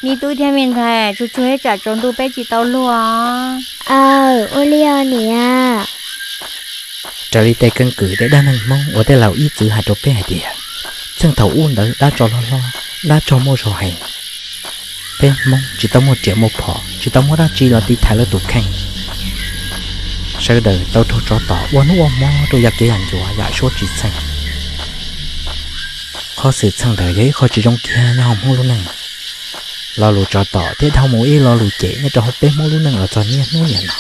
Me tub thiab me ntxhais, tsuag tsuag ib tsam tsaus ntuj peb tsis tau luag. Aw, ua li os niam. Raws li tej keeb kwm tej dab neeg Hmoob uas tej laus ib txwm hais rau peb hais tias, txheej thaum ub ntawd dab tsov hlob hlob, dab tsov muaj zog heev. Peb Hmoob tsis tau muaj riam muaj phom, tsis tau muaj dab tsi los tiv thaiv lawv tus kheej. Sawv daws tau raug tsov tom ua hnub ua hmo rau yav kev yam ncuav yam suab tsis txheej. Qhov xwm txheej ntawd yog ib qho tsis zoo kiag nyob hauv Hmoob lub neej. Lo lus tsov tom thiaj dhau mus ib lo lus cem nyob rau hauv peb Hmoob lub neej los txog niaj hnub niam no.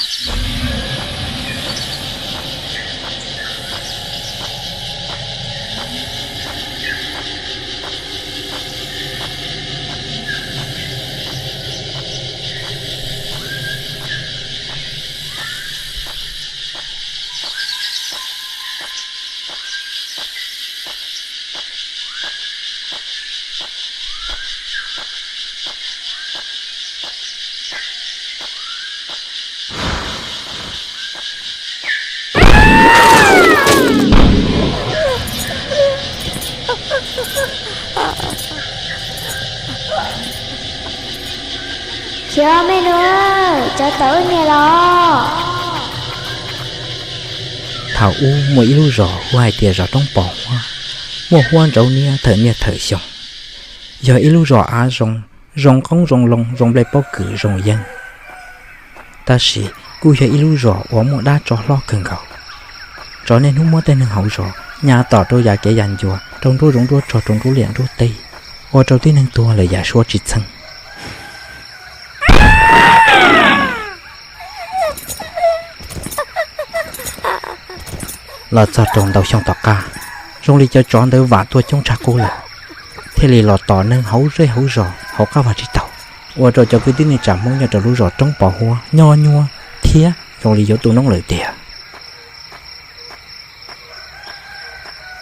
Khiav me nus, tsov tom wb niam los. Thaum ub muaj ib lub zos hu hais tias zos Roob Pos Huab, muaj huab ntsauv niab thawm niaj thawm xyoo. Yog ib lub zos av zoo, zoo qoob zoo loo, zoo nplej pob kws zoo yeeb. Tab sis kuj yog ib lub zos uas muaj dab tsov hlob kawg nkaus. Tsov niaj hnub muab tej neeg hauv zos nyas tom rau yav kev yam ncua, rau nruab zoov nruab tsog, rau nruab liaj nruab teb, ua rau tib neeg tuag lawm yam suab tsis txheej. Los txog rau ntau xyoo tom qab, zoo li cov tsov ntawd vam tuaj coob tshaj qub lawm, thiaj li los tom neeg hauv zej hauv zos hauv qab vaj tsib taug, ua rau cov kwv tij neej tsa Hmoob nyob rau lub zos Roob Pos Huab nyob nyuaj thiab zoo li yuav tu noob lawm tiag.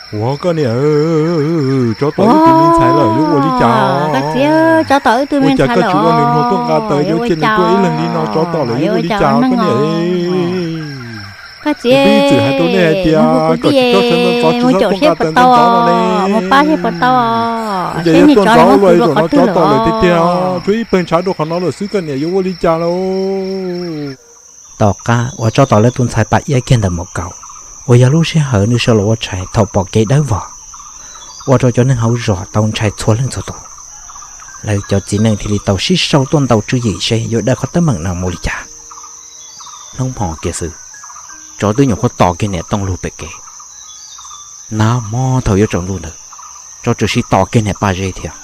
Ua koj niam, tsov tom wb tus me ntxhais lawm yuav ua li cas? Koj txiv, tsov tom wb tus me ntxhais lawm, koj tsis ua nws hluas tuaj nqa taws yuav cia nws tuaj ib leeg li no, tsov tom lawm yuav ua li cas koj niam? Koj txiv, peb ib txwm hais rau nej hais tias kom tsis txhob sawv ntxov ntxov, tsis txhob tuaj nqa taws ntxov ntxov no ne. Mus pab seb puas tau. Ces yog tuaj ntxov ua luaj, zaum no tsov tom lawm tiag tiag, tshuav ib pawg ntshav rau qhov no lawm xwb, koj niam yuav ua li cas lauj? Tom qab uas tsov tom lawv tus ntxhais Paj Iab kiag ntawm Maum Kaum, uas yog lub sij hawm nws sawv los ua tshais thaum pom kev dawb vog, ua rau cov neeg hauv zos tau ntshai txhua leej txhua tus. Lawv cov txiv neej thiaj li tau sib sau tuaj ntaus tswv yim seb yuav daws qhov teeb meem no mus li cas. Hnub hmo kiag xwb, tsov twb nyuam qhuav tom kiag niam Tooj Lug pem kev. Nag hmo thaum yuav tsaus ntuj ntawd, tsov tsuas sim tom kiag niam Paj Zeb thiab.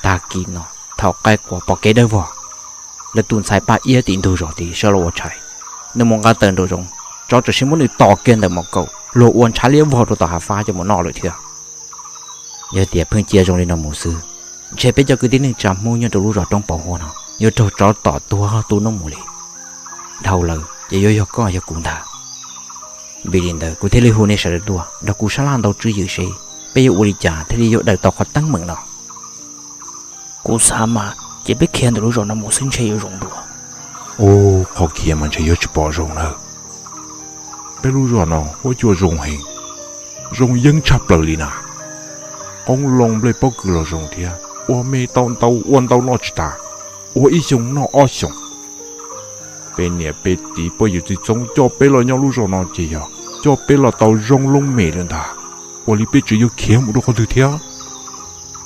Tag kis no thaum qaib qua pom kev dawb vog, lawv tus ntxhais Paj Iab tim ntug zos tid sawv los ua tshais, nws mus nqa taws nraum zoov, tsov tsuas sim muab nws tom kiag ntawm Maum Kaum, luag ua ntshav liab vog rau tom hav fab coj mus noj lawm thiab. Yog tias pheej cia zoo li no mus xwb, ntshe peb cov kwv tij neej tsa Hmoob nyob rau lub zos Roob Pos Huab no yuav raug tsov tom tuag tu noob mus li. Dhau lawm ces yuav yog koj yog kuv ntag. Vim li ntawd kuv thiaj li hu nej sawv daws tuaj nrog kuv sab laj ntaus tswv yim seb peb yuav ua li cas thiaj li yuav daws tau qhov teeb meem no. Kuv xav mas ces peb khiav ntawm lub zos no mus xwb ntshe yuav zoo dua. Ub, qhov khiav mas ntshe yuav tsis pom zoo nawb. Peb lub zos no huab cua zoo heev, zoo yeeb tshaj plaws li na. Qoob loo nplej pob kws los zoo thiab, ua me tau ntau ua ntau noj tsis tas, ua ib xyoo noj ob xyoos. Peb niam peb txiv poj yawm txwv txoob coj peb los nyob lub zos no ces yog coj peb los tau zoo loo mem lawm ntag. Ua li peb tseem yuav khiav mus rau qhov twg thiab?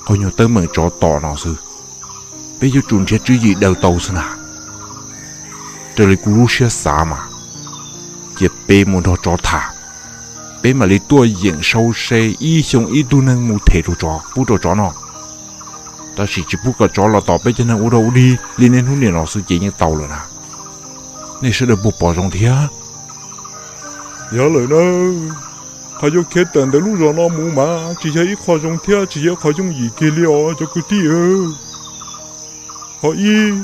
Qhov nyuag teeb meem tsov tom no xwb, peb yuav tsum nrhiav tswv yim daws tau xwb na. Raws li kuv lub siab xav mas, cia peb mus nrog tsov tham, peb mam li tuaj yeem sau se ib xyoo ib tug neeg mus them rau tsov pub rau tsov noj. Tab sis tsis pub kom tsov los tom peb cov neeg ua dog ua dig li niaj hnub niam no xwb ces yeej tau lawm na. Nej sawv daws puas pom zoo thiab? Yog lawm na, qhov yuav khiav tawm ntawm lub zos no mus mas tsis yog ib qho zoo thiab tsis yog ib qho yooj yim kiag li os cov kwv tij. Qhov ib,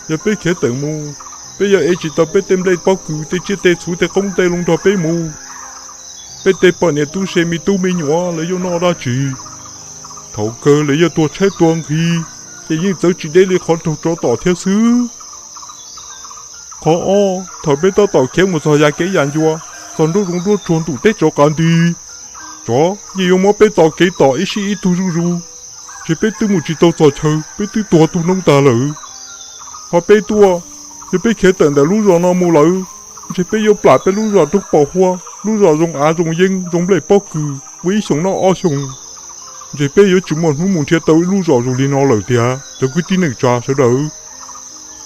yog peb khiav tawm mus, peb yuav ev tsis tau peb tej nplej pob kws, tej tsiaj tej txhu, tej qoob tej loo nrog peb mus. Peb tej poj niam tub se me tub me nyuam lawv yuav noj dab tsi? Thaum kawg lawv yuav tuag tshaib tuag nqhis, ces yeej txawv tsis deb li qhov raug tsov tom thiab xwb. Qhov ob, thaum peb tab tom khiav mus txog yav kev yam ncua, txog nruab zoov nruab tsuag ntuj teb tsaus qav nti, tsov yeej yuav muab peb tos kev tom ib sij ib tug zuj zus. ces peb twb mus tsis tau txog chaw, peb twb tuag tu noob tag lawm. Ho peb tuaj, yog peb khiav tawm ntawm lub zos no mus lawm, ntshe peb yuav plam peb lub zos roob pos hua, lub zos zoo av zoo yeeb zoo nplej pob kws ua ib xyoos noj ob xyoos. Ntshe peb yuav tsis muaj hnub mus nrhiav tau ib lub zos zoo li no lawm tiag cov kwv tij neej tsa sawv daws.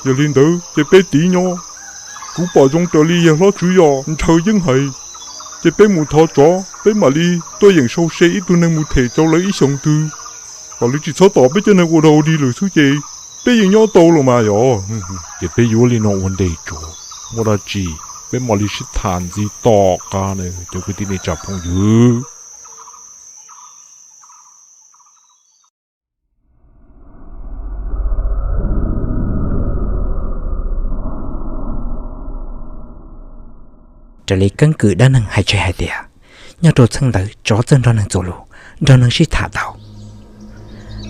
Yog li ntawd ces peb tiv nyob. Kuv pom zoo raws li yawg hlob Tswv Yos ntshaw yeeb hais, ces peb mus thov tsov, peb mam li tuaj yeem sau se ib tug neeg mus them rau lawv ib xyoos twg, kom lawv tsis txhob tom peb cov neeg ua dog ua dig lawm xwb ces peb yeej nyob tau los mas yog. Ces peb yuav li no ua ntej tso, muaj dab tsi peb mam li sib tham ntxiv tom qab na cov kwv tij neej tsa phooj ywg. Raws li keeb kwm dab neeg hais tseg hais tias, nyob rau txheej ntawd tsov txawj nrog neeg txuas lus, nrog neeg sib tham tau.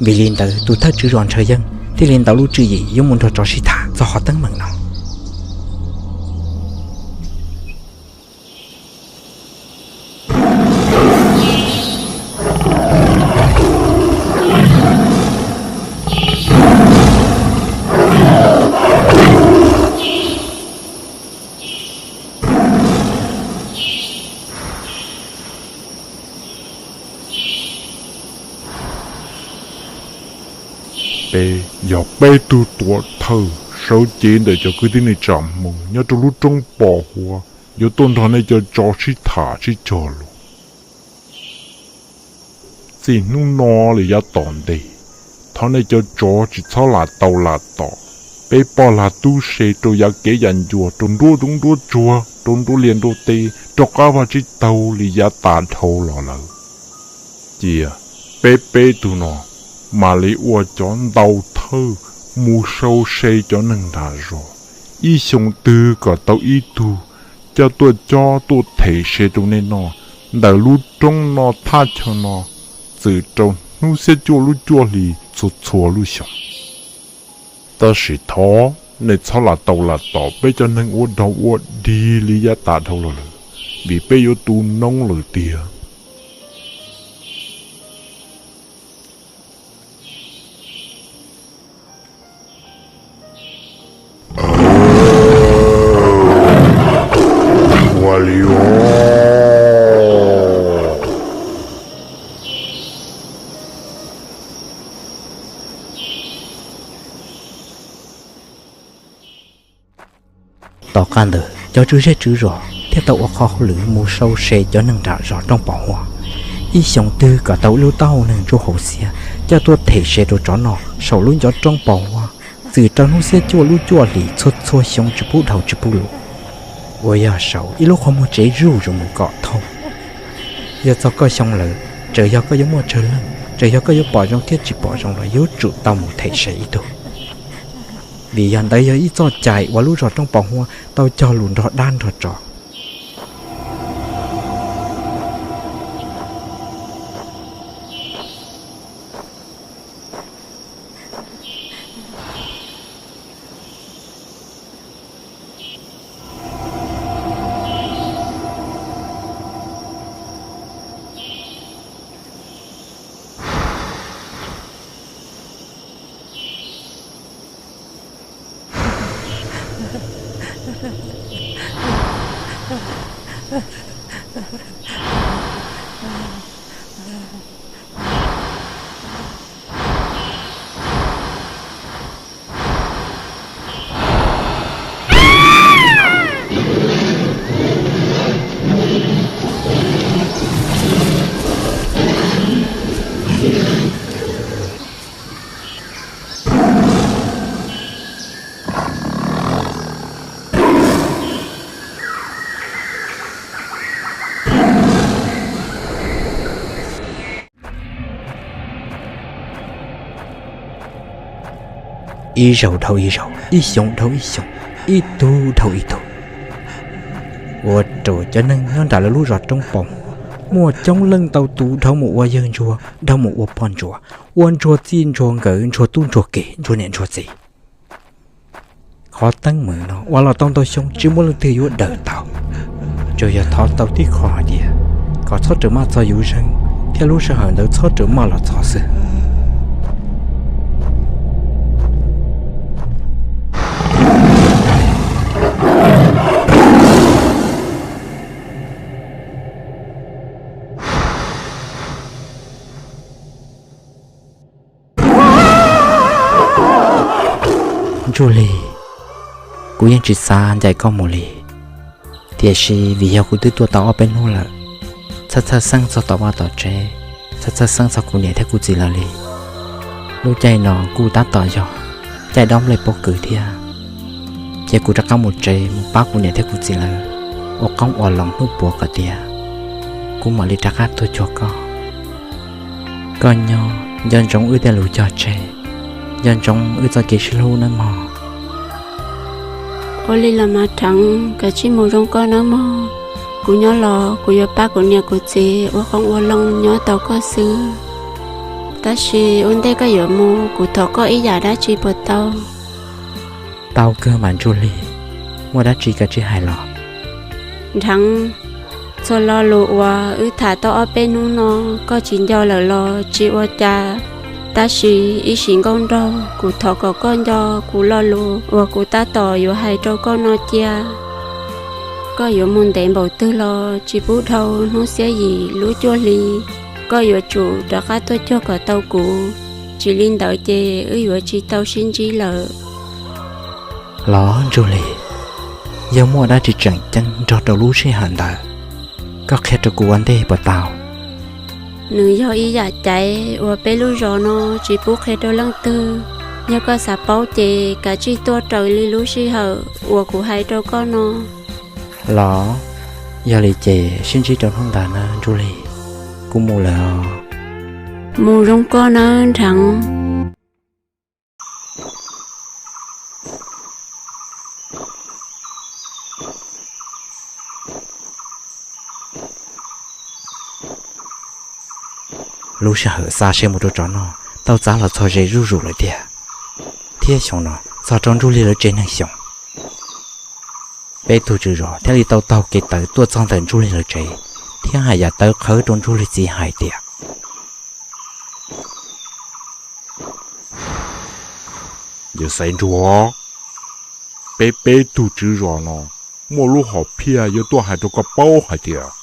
Vim li ntawd tus thawj tswv zos ntshaw yeeb thiaj li ntaus lub tswv yim yuav mus nrog tsov sib tham txog qhov teeb meem no. Peb yog peb tug tuam thawj sawv cev ntawm cov kwv tij neej tsa Hmoob nyob rau lub roob Pos Huab, yuav tuaj nrog nej cov tsov sib tham sib cog lus. Txij hnub no li yav tom ntej, thov nej cov tsov tsis txhob lam tau lam tom peb poj lag tub se rau yav kev yav ncua, rau nruab zoov nruab tsuag, rau nruab liaj nruab teb, rau qab vaj tsib taug li yav tas dhau los lawm. Cia peb peb tug no mam li ua cov ntaus thawj mus sau se cov neeg nram zos, ib xyoo twg kom tau ib tug coj tuaj cob tuaj them se rau nej noj ntawm lub roob no thaj chaw no, txwm rau hnub xiab cuaj lub cuaj hlis txhua txhua lub xyoo. Tab sis thov nej txhob lam tau lam tom peb cov neeg ua dog ua dig li yav tas dhau los lawm, vim peb yuav tu noob lawm tiag. Ua li os. Tom qab ntawd cov tswv zej tswv zos thiaj tau ua qhov hauj lwm mus sau se cov neeg nram zos Roob Pos Huab, ib xyoo twg kom tau ib lub taub hau neeg ntsuab hauv xiab coj tuaj them se rau tsov noj saum lub ncov Roob Pos Huab, txwm rau hnub xiab cuaj lub cuaj hlis txhua txhua xyoo tsis pub dhau tsis pub lus. Uas yog saum ib lub qhov muag tsev zuj zus mus kom thooj. Yog txog koj xyoo lawm, txawm yog koj yuav muaj tsawg leej, txawm yog koj yuav pom zoo thiab tsis pom zoo los yuav tsum tau mus them se ib tug, vim yog ntawd yog ib txoj cai uas lub zos Roob Pos Huab tau cog lus nrog dab nrog tsov. Ib zaug dhau ib zaug, ib xyoo dhau ib xyoo, ib tug dhau ib tug, ua rau cov neeg nyob nram lawv lub zos Roob Pos Huab muaj coob leej ntau tus dhau mus ua yawg ntsuag, dhau mus ua poj ntsuag, ua ntsuag txij ntsuag nkawm, ntsuag tub ntsuag kiv, ntsuag niam ntsuag txiv. Qhov teeb meem no ua los tau ntau xyoo tsis muaj leej twg yuav daws tau, tsuas yog thov tau tib qho hais tias kom txhob rawm maj txog yus zeeg thiab lub sij hawm ntawd txhob rawm maj los txog xwb. Ntsuj Lig, kuv yeej tsis xav ncaim koj mus li, tiam sis vim yog kuv twb tuaj tau ob peb hnub lawm, txhawj txhawj xeeb txog tom vaj tom tsev, txhawj txhawj xeeb txog kuv niam thiab kuv txiv lawv li. Lub caij no kuj tab tom yog caij dob nplej pob kws thiab, ces kuv rov qab mus tsev mus pab kuv niam thiab kuv txiv lawv ua qoob ua loo hnub puav kom tiav, kuv mam li rov qab tuaj cuag koj. Koj nyob nco ntsoov wb tej lus cog tseg, nco ntsoov wb txoj kev sib hlub nawb mog. Ua li los mas Rheev, koj tsij mus zoo koj nawb mog. Kuv nyob los kuv yuav pab kuv niam kuv txiv ua qoob ua loo nyob tau koj xwb. Tab sis ua ntej koj yuav mus kuv thov koj ib yam dab tsi puas tau? Tau kawg mas Ntsuj Lig, muaj dab tsi koj tsij hais los. Rheev, txhua lo lus uas wb tham tau ob peb hnub no koj tsis nco lawm los tsis ua cas, tab sis ib sim nkauj nraug kuv thov kom koj nco kuv lo lus uas kuv tab tom yuav hais rau koj no cia. Koj yuav mus ntev npaum twg los tsis pub dhau hnub xiab yim lub cuaj hli, koj yuav tsum rov qab tuaj cuag kom tau kuv, tsis li ntawd ces wb yuav tsis tau sib ntsib lawm. Los Ntsuj Lig, yog muaj dab tsi tseem ceeb nrog rau lub sij hawm ntawd, koj qhia rau kuv ua ntej puas tau? Nws yog ib yam caiv uas peb lub zos no tsis pub qhia rau leej twg. Yog koj xav paub ces kav tsij tuaj raws li lub sij hawm uas kuv hais rau koj no. Los, yog li ces sib ntsib rau hnub ntawd na Ntsuj Lig, kuv mus lawm os. Mus zoo koj nawb Nrheev. Lub sij hawm xa seb mus rau tsov noj tau txav los txog ze zuj zus lawm tiag, thiab xyoo no txog rau Ntsuj Lig lawv tsev neeg xyoo. Peb tug tswv zos thiaj li tau taug kev tawv tuaj txog ntawm Ntsuj Lig lawv tsev, thiab hais yam tawv qhawv rau Ntsuj Lig txiv hais tias, Yawg Xaiv Nruas, peb peb tug tswv zos no muaj lub hom phiaj yuav tuaj hais rau koj paub hais tias,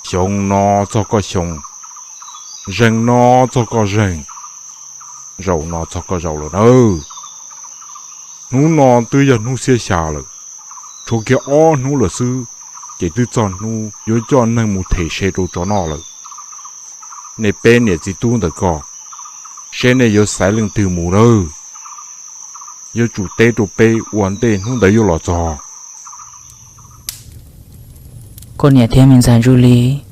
xyoo no txog koj xyoo, zeeg no txog koj zeeg, zaum no txog koj zaum lawm nawb. Hnub no twb yog hnub xiab xya lawm, tshuav kiag ob hnub lawm xwb, ces twb txog hnub yuav coj neeg mus them se rau tsov noj lawm. Nej peb niam txiv tub ntawm koj, seb nej yuav xaiv leej twg mus lawm, yuav tsum teb rau peb ua ntej hnub ntawd yuav los txog. Koj niam thiab me ntxhais Ntsuj Lig,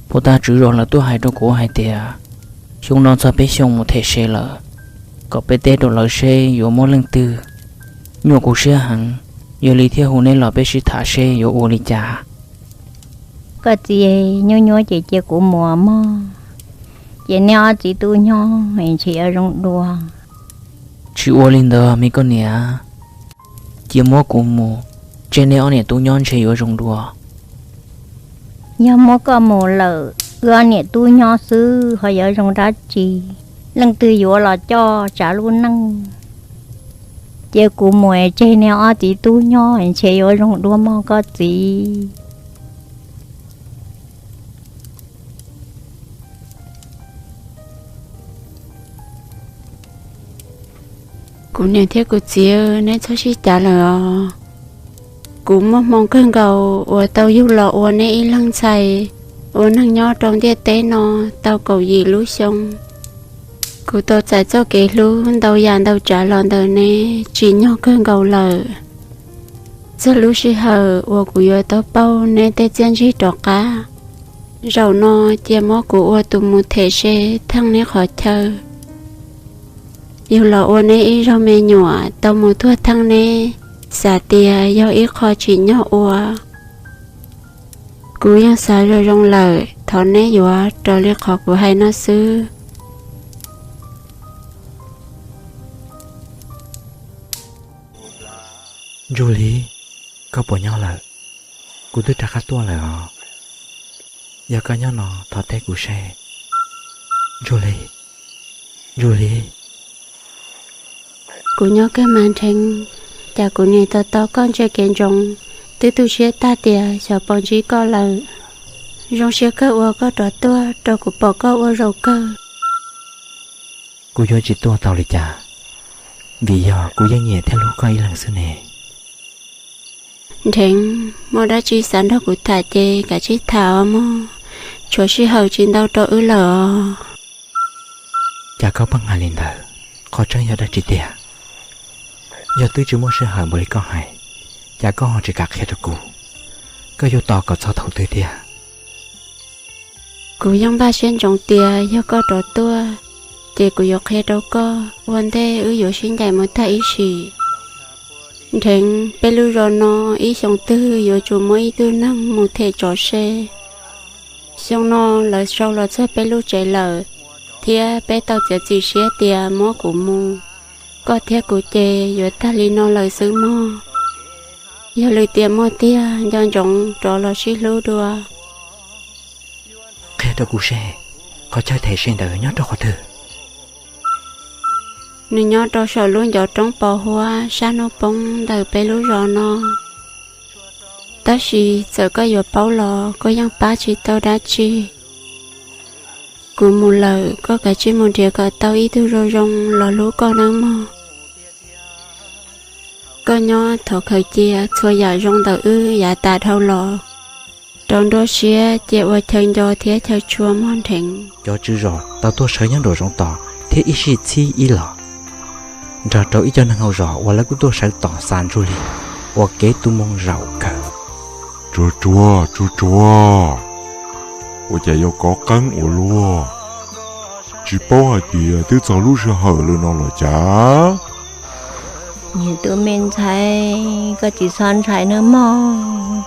puag ta tswv zos lawv tuaj hais rau kuv hais tias, xyoo no txog peb xyoo mus them se lawm, kom peb teb rau lawv seb yuav muab leej twg. Nyuaj kuv siab heev, yog li thiaj hu neb los peb sib tham seb yuav ua li cas. Koj txiv, nyuaj nyuaj ces cia kuv mus mog, ces nej ob txiv tub nyob ntshe yuav zoo dua. Tsis ua li ntawd me koj niam, cia muab kuv mus, tseg nej ob niam tub nyob ntshe yuav zoo dua. Yog muab koj mus lawm, wb ob niam tub nyob xwb ho yuav zoo dab tsi? Leej twg yuav los coj tsav lub neej? Cia kuv mus tseg nej ob txiv tub nyob ntshe yuav zoo dua mog koj txiv. Kuv niam thiab kuv txiv, neb txhob sib cav lawm os. Kuv muaj hmoo kawg nkaus uas tau yug los ua neb ib leeg ntxhais ua neeg nyob rau ntiaj teb no tau kaum yim lub xyoo. Kuv tau txais txoj kev hlub ntau yam ntau tsav los ntawm neb tsim nyog kawg nkaus lawm. Txog lub sij hawm uas kuv yuav tau pauj neb tej txiaj ntsig rov qab, zaum no cia muab kuv ua tus mus them se theej neb qhov chaw. Yug los ua neb ib zaug me nyuam tau mus tuag theej neb, xav tias yog ib qho tsim nyog ua. Kuv yeej xav zoo zoo lawm, thov neb yuav raws li qhov kuv hais no xwb. Ntsuj Lig, koj puas nyob lawm? Kuv twb rov qab tuaj lawm os. Yog koj nyob no thov teb kuv seb. Ntsuj Lig, Ntsuj Lig. Kuv nyob kawg mas Nrheev, cas kuv nim tau tau koj ntsej kev ntsoov, twb tu siab tag tias xyov puas ntsib koj lawm. Zoo siab kawg uas koj rov tuaj rau kuv pom koj ua zaum kawg. Kuv yuav tsis tuaj tau li cas, Vim yog kuv yeej nyiam thiab hlub koj ib leeg xwb ne. Nrheev, muaj dab tsi xav nrog kuv tham ces kav tsij tham os mog, tshuav sij hawm tsis ntau rau wb lawm os. Cas koj pheej hais li ntawd, qhov tseeb yog dab tsi tiag? Yog twb tsis muaj sij hawm npaum li koj hais, cas koj ho tsis kam qhia rau kuv? Koj yuav tos kom txog thaum twg tiag? Kuv yeej npaj siab ntsoov tias yog koj rov tuaj, ces kuv yuav qhia rau koj ua ntej wb yuav sib ncaim mus tag ib sim. Nrheev, peb lub zos no ib xyoo twg yuav tsum muaj ib tug neeg mus them tsov se. Xyoo no lawv sau los txog peb lub tsev lawm, thiab peb tau txiav txim siab tias muab kuv mus. Koj thiab kuv ces yuav tag li no lawm xwb mog. Yog lwm tiam muaj tiag nco ntsoov rov los sib hlub dua. Qhia rau kuv seb, qhov chaw them se ntawd nyob rau qhov twg? Nws nyob rau saum lub ncov roob pos huab sab hnub poob ntawm peb lub zos no. Tab sis txawm koj yuav paub los koj yeej pab tsis tau dab tsi. Kuv mus lawm, koj kav tsij mus nrhiav kom tau ib tug zoo zoo los hlub koj nawb mog. Koj nyob thov khaws cia txhua yam zoo ntawm wb yav tas dhau los rau nruab siab cia ua chaw nco thiab chaw tshua mog Nrheev. Cov tswv zos tau tuaj sawv nyob nraum zoov tos thiab ib sij txhib ib los, nrog rau ib co neeg hauj zos uas lawv kuj tuaj sawv tos xa Ntsuj Lig ua kev tu moo zaum kawg. Tsuag tsuag, tsuag tsuag, ua cas yuav kov qeeb ua luaj? Tsis paub hais tias twb txog lub sij hawm lawm no los cas? Niag tub me ntxhais, koj tsis txhob ntshai nawb mog,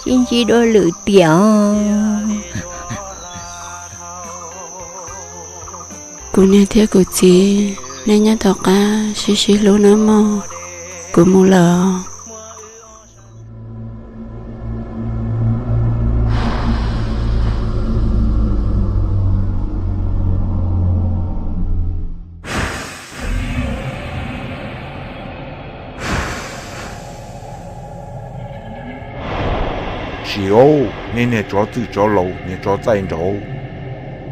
sib ntsib dua lwm tiam. Kuv niam thiab kuv txiv, nej nyob tom qab sib sib hlub nawb mog, kuv mus lawm os. Sim auj, nej niag tsov txwm tsov laus niag tsov txaij nraud,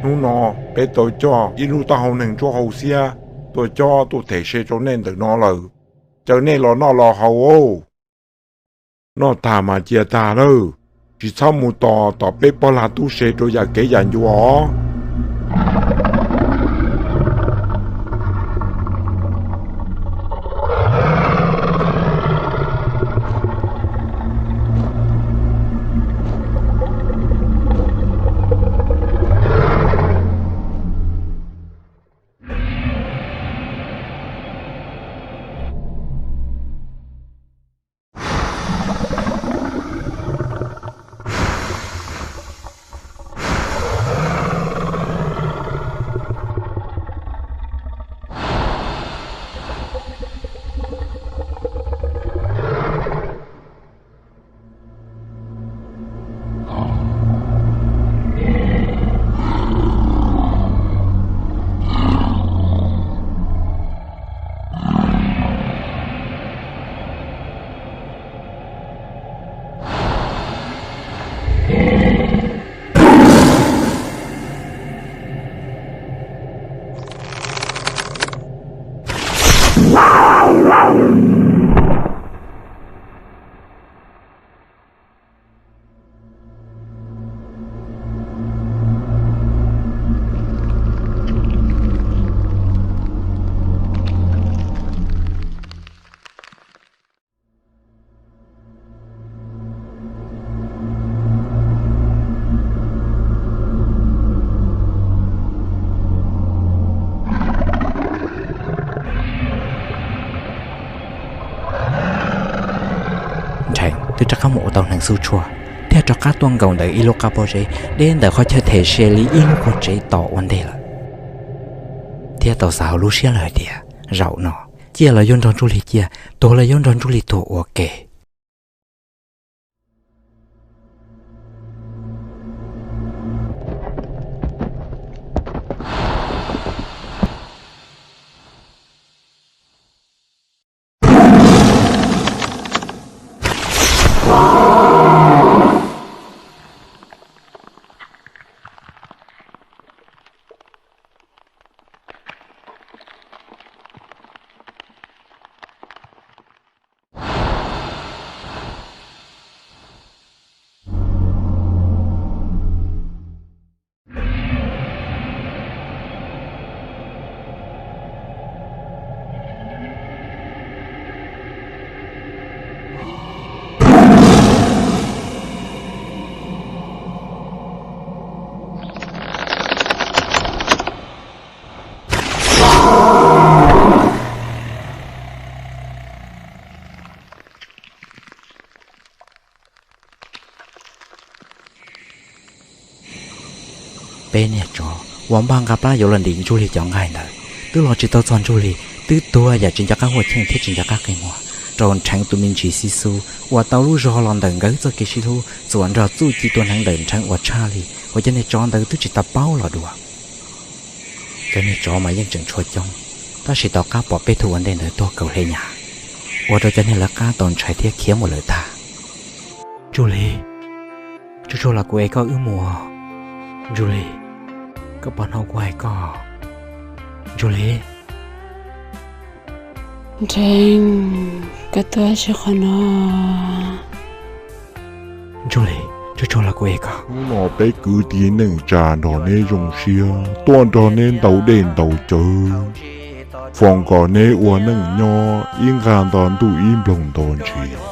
hnub no peb tau coj ib lub taub hau neeg ntsuab hau xiab tuaj cob tuaj them se rau nej ntawm no lawm. Caw nej los noj los haus. Noj tag mas cia tag lawm, tsis txhob mus tos tom peb pog lag tub se rau yam kev yam ncua os. Nrheev twb rov qab mus ua tau hneev xub tshuaj, thiab rov qab tuaj nkaum ntawm ib lub qab pob zeb deb ntawm qhov chaw them se li ib lub qhov tsev tos ua ntej lawm, thiab tau xav hauv lub siab lawm hais tias zaum no ciaj los yuav nrog Ntsuj Lig ciaj, tuag los yuav nrog Ntsuj Lig tuag ua ke. Peb niag tsov uas npaj nqa plab yuav los ntim Ntsuj Lig cov nqaij ntawd twb los tsis tau txog Ntsuj Lig, twb tuag yam tsis nco qab huaj cheej thiab tsis nco qab qi muag rau Nrheev tus me ntsis xib xub uas tau lub zog los ntawm nkawd txoj kev sib hlub txuas nrog txuj ci tua hneev ntawm Nrheev uas tshaj li uas cov niag tsov ntawd twb tsis tau paub los dua. Cov niag tsov mas yeej tseem tshuav coob, tab sis tom qab pom peb tug ua ntej ntawd tuag kaus hle nyas, ua rau cov niag lawv qab tau ntshai thiab khiav mus lawm tag. Ntsuj Lig, tsuag tsuag los kuv ev koj wb mus. Ntsuj Lig, koj puas hnov kuv hais koj? Ntsuj Lig. Nrheev, koj tuaj tsis qhov no. Ntsuj Lig, tsuag tsuag los kuv ev koj. Hnub no peb kwv tij neej tsa nrog neb zoo siab tuaj nrog neb ntaus dej ntaus cawv, foom kom neb ua neej nyob ib nqag nto ntuj ib nploog nto ntsis,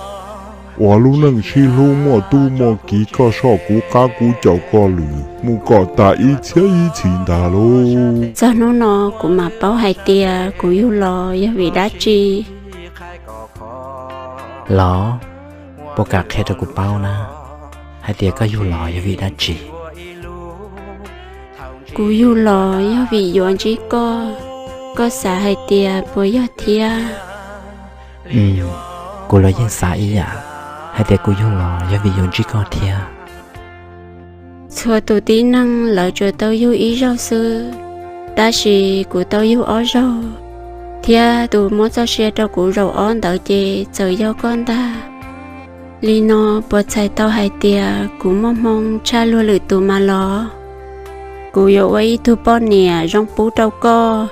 ua lub neej sib hlub muaj tub muaj kiv, koj soj kuv qab kuv caum koj lwm, mus kom tas ib txhiab ib txhis ntag lauj. Txog hnub no kuv mam paub hais tias kuv yug los yog vim dab tsi. Los, puas kam qhia rau kuv paub na, hais tias koj yug los yog vim dab tsi? Kuv yug los yog vim yuav ntsib koj, koj xav hais tias puas yog thiab? Kuv los yeej xav ib yam, hais tias kuv yug los yog vim yuav ntsib koj thiab. Txhua tus tib neeg lawv tsuas tau yug ib zaug xwb, tab sis kuv tau yug ob zaug, thiab tus muab txoj sia rau kuv zaum ob ntawd ces txawm yog koj ntag. Li no puas txhais tau hais tias kuv muaj hmoo tshaj luag lwm tus mas los? Kuv yuav ua ib tug poj niam zoo pub rau koj,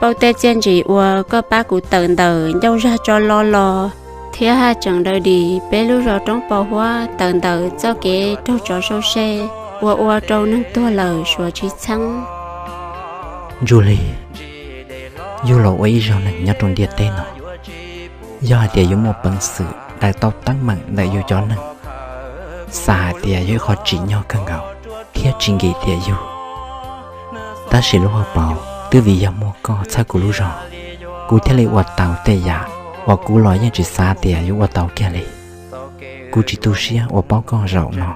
pauj tej txiaj ntsim uas koj pab kuv tawm ntawm ncauj zaj tso lo los, thiab haj tseem daws dim peb lub zos roob pos huab tawm ntawm txoj kev raug tsov sau se uas ua rau neeg tuag lawm suav tsis txheeb. Ntsuj Lig, yug los ua ib zaug neeg nyob rau ntiaj teb no, yog hais tias yuav muaj peev xwm daws tau teeb meem ntawm yus cov neeg, xav hais tias yog ib qho tsim nyog kawg nkaus thiab tsis nkim tiam yug. Tab sis lub hauv paus twb vim yog muaj koj txhawb kuv lub zog, kuv thiaj li ua tau tej yam uas kuv los yeej tsis xav tias yuav ua tau kiag li. Kuv tsis tu siab uas paub koj zaum no.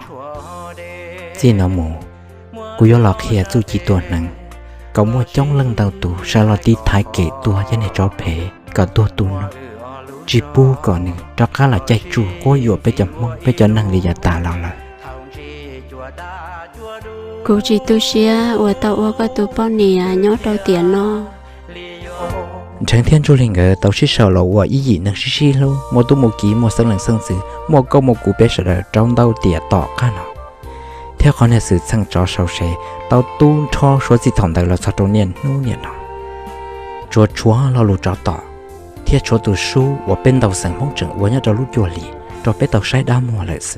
Txij no mus, kuv yuav los qhia txuj ci tua hneev kom muaj coob leej ntau tus sawv los tiv thaiv kev tua cov niag tsov phem kom tuag tu noob, tsis pub kom nws rov qab los caij tsuj quab yuam peb cov Hmoob peb cov neeg li yav tas los lawm. Kuv tsis tu siab uas tau ua koj tus poj niam nyob rau tiam no. Nrheev thiab Ntsuj Lig nkawd tau sib sau los ua ib yim neeg sib sib hlub, muaj tub muaj kiv, muaj xeeb leej xeeb ntxwv, muaj koj muaj kuv peb sawv daws rau ntau tiam tom qab no, thiab qhov niag xwm txheej tsov sau se tau tu nrho suav txij thaum ntawd los txog rau niaj hnub niam no. Tsuas tshuav lo lus tsov tom thiab tshuav tus sub uas peb ntau xeem Hmoob tseem ua nyob rau lub cuaj hlis rau peb tau saib dab muag lawm xwb.